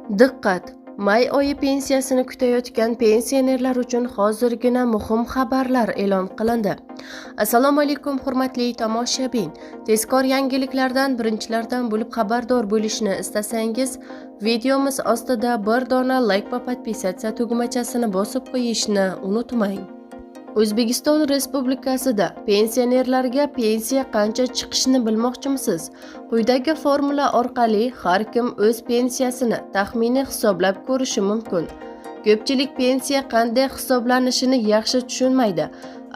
Diqqat! May oyi pensiyasini kutayotgan pensionerlar uchun hozirgina muhim xabarlar e'lon qilindi. Assalomu alaykum, hurmatli tomoshabin. Tezkor yangiliklardan birinchilardan bo'lib xabardor bo'lishni istasangiz, videomiz ostida bir dona like va подписаться tugmachasini bosib qo'yishni unutmang. O'zbekiston Respublikasida pensionerlarga pensiya qancha chiqishini bilmoqchimisiz? Quyidagi formula orqali har kim o'z pensiyasini taxminiy hisoblab ko'rishi mumkin. Ko'pchilik pensiya qanday hisoblanishini yaxshi tushunmaydi.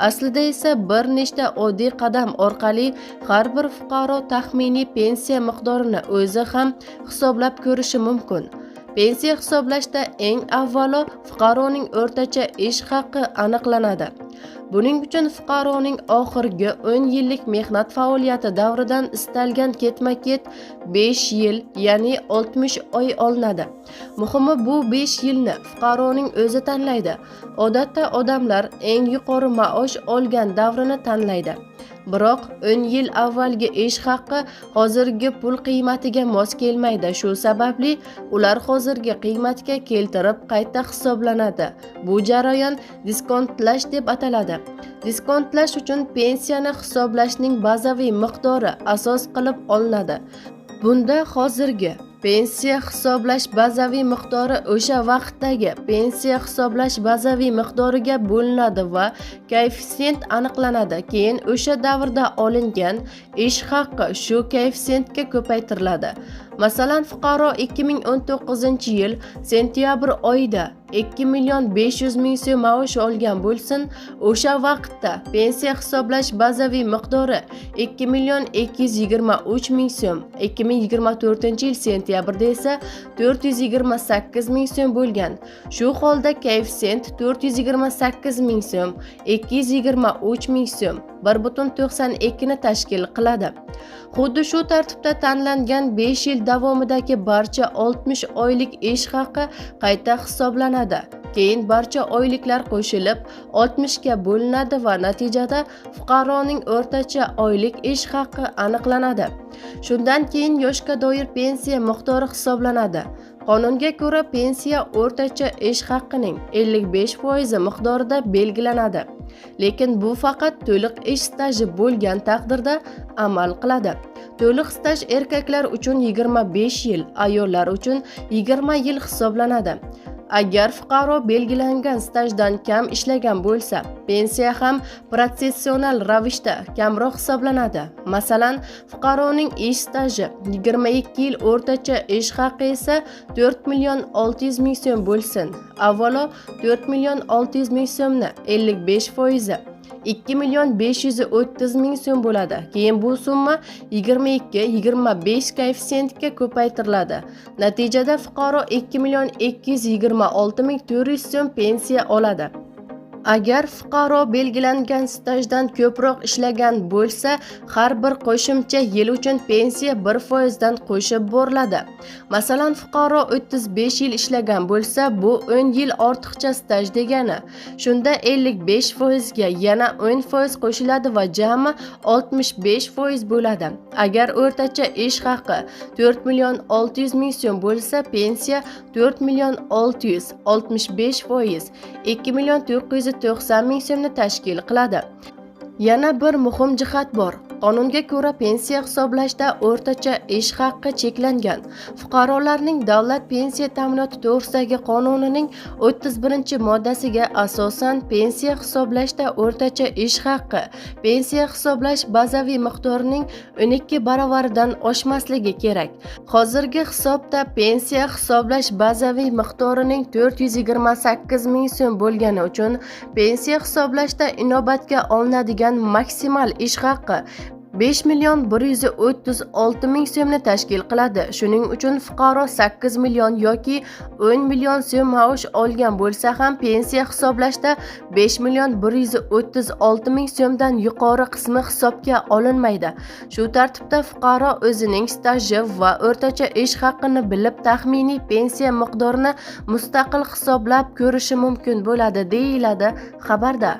Aslida esa bir nechta oddiy qadam orqali har bir fuqaro taxminiy pensiya miqdorini o'zi ham hisoblab ko'rishi mumkin. Pensiya hisoblashda eng avvalo fuqaroning o'rtacha ish haqi aniqlanadi. Buning uchun fuqaroning oxirgi 10 yillik mehnat faoliyati davridan istalgan ketma-ket 5 yil, ya'ni 60 oy olinadi. Muhimi, bu 5 yilni fuqaroning o'zi tanlaydi. Odatda odamlar eng yuqori maosh olgan davrini tanlaydi. Biroq 10 yil avvalgi ish haqi hozirgi pul qiymatiga mos kelmaydi. Shu sababli ular hozirgi qiymatga keltirib qayta hisoblanadi. Bu jarayon diskontlash deb ataladi. Diskontlash uchun pensiyani hisoblashning bazaviy miqdori asos qilib olinadi. Bunda hozirgi pensiya hisoblash bazaviy miqdori o'sha vaqtdagi pensiya hisoblash bazaviy miqdoriga bo'linadi va koeffitsient aniqlanadi. Keyin o'sha davrda olingan ish haqi shu koeffitsiyentga ko'paytiriladi. Masalan, fuqaro 2019-yil sentyabr oyida 2 million 500 ming so'm maosh olgan bo'lsin, o'sha vaqtda pensiya hisoblash bazaviy miqdori 2 million 223 ming so'm, 2024-yil sentyabrda esa 428 ming so'm bo'lgan. Shu holda koeffitsient 428 ming so'm, 223 ming so'm 1,92 ni tashkil qiladi. Xuddi shu tartibda tanlangan 5 yil davomidagi barcha 60 oylik ish haqi qayta hisoblanadi. Keyin barcha oyliklar qo'shilib 60 ga bo'linadi va natijada fuqaroning o'rtacha oylik ish haqi aniqlanadi. Shundan keyin yoshga doir pensiya miqdori hisoblanadi. Qonunga ko'ra, pensiya o'rtacha ish haqining 55% miqdorida belgilanadi. Lekin bu faqat to'liq ish staji bo'lgan taqdirda amal qiladi. To'liq staj erkaklar uchun 25 yil, ayollar uchun 20 yil hisoblanadi. Agar fuqaro belgilangan stajdan kam ishlagan bo'lsa, pensiya ham proporsional ravishda kamroq hisoblanadi. Masalan, fuqaroning ish staji 22 yil, o'rtacha ish haqi esa 4 million 600 ming so'm bo'lsin. Avvalo 4 million 600 ming so'mni 55% 2 million 530 ming so'm bo'ladi. Keyin bu summa 22 25 koeffitsiyentga ko'paytiriladi. Natijada fuqaro 2 million 226 ming 400 so'm pensiya oladi. Agar fuqaro belgilangan stajdan ko'proq ishlagan bo'lsa, har bir qo'shimcha yil uchun pensiya 1% dan qo'shib boriladi. Masalan, fuqaro 35 yil ishlagan bo'lsa, bu 10 yil ortiqcha staj degani. Shunda 55% ga yana 10% qo'shiladi va jami 65% bo'ladi. Agar o'rtacha ish haqi 4 million 600 ming so'm bo'lsa, pensiya 4 million 600 65% 2 million 990 ming so'mni tashkil qiladi. Yana bir muhim jihat bor. Qonunga ko'ra, pensiya hisoblashda o'rtacha ish haqi cheklangan. Fuqarolarning davlat pensiya ta'minoti to'g'risidagi qonunining 31-moddasiga asosan pensiya hisoblashda o'rtacha ish haqi pensiya hisoblash bazaviy miqdorining 12 baravaridan oshmasligi kerak. Hozirgi hisobda pensiya hisoblash bazaviy miqdorining 428 ming so'm bo'lgani uchun pensiya hisoblashda inobatga olinadigan maksimal ish haqi 5 million 136 ming so'mni tashkil qiladi. Shuning uchun fuqaro 8 million yoki 10 million so'm maosh olgan bo'lsa ham, pensiya hisoblashda 5 million 136 ming so'mdan yuqori qismi hisobga olinmaydi. Shu tartibda fuqaro o'zining staji va o'rtacha ish haqini bilib, taxminiy pensiya miqdorini mustaqil hisoblab ko'rishi mumkin bo'ladi, deyiladi xabarda.